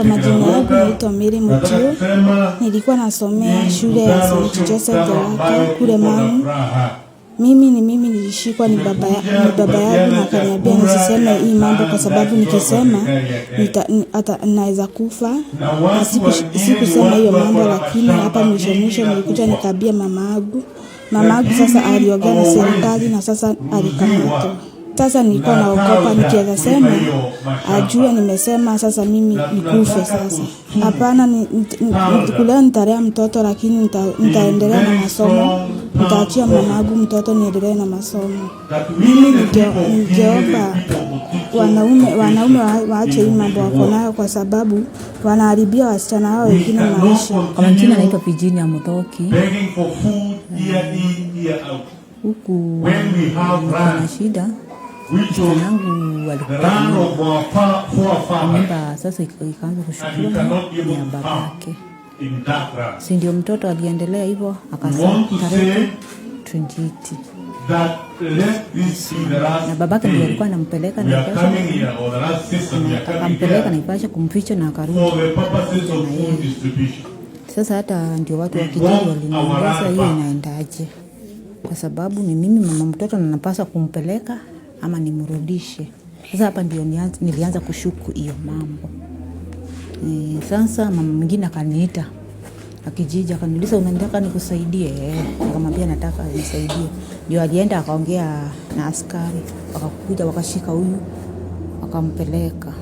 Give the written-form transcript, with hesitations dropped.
Majina yangu naitwa Mary Mutio. Nilikuwa nasomea shule ya St. Joseph the Worker kule Mang'u. Mimi ni mimi nilishikwa ni baba yangu na akaniambia nisiseme hii mambo kwa sababu nikisema naweza kufa. Na sikusema hiyo mambo, lakini hapa mwisho mwisho nilikuja nikaambia mama yangu. Mama yangu sasa aliongea na serikali na sasa alikamatwa. Sasa nilikuwa naogopa nikiweza sema ajue nimesema, sasa mimi nikufe sasa. Hapana, kulea nitalea mtoto, lakini nitaendelea na masomo. Nitaachia mamangu mtoto niendelee na masomo. Mimi ningeomba wanaume waache hii mambo wako nayo kwa sababu wanaharibia wasichana wao wengine maisha. Kwa majina naitwa Virginia Muthoki. Huku niko na shida, msichana yangu alikuwa mimba, sasa ikaanza kushukiwa ni ya babake, si ndio? Mtoto aliendelea hivyo akazaa tarehe 28 na babake ndio alikuwa anampeleka Naivasha, akampeleka Naivasha kumficha na akarudi na yeye. Sasa hata ndio watu wa kijiji waliniuliza hiyo inaendaje, kwa sababu ni mimi mama mtoto na napaswa kumpeleka ama nimrudishe. Sasa hapa ndio nilianza kushuku hiyo mambo. Sasa mama mwingine akaniita akijiji akaniuliza, unataka nikusaidie? Nikamwambia nataka nisaidie. Ndio alienda akaongea na askari, wakakuja wakashika huyu wakampeleka.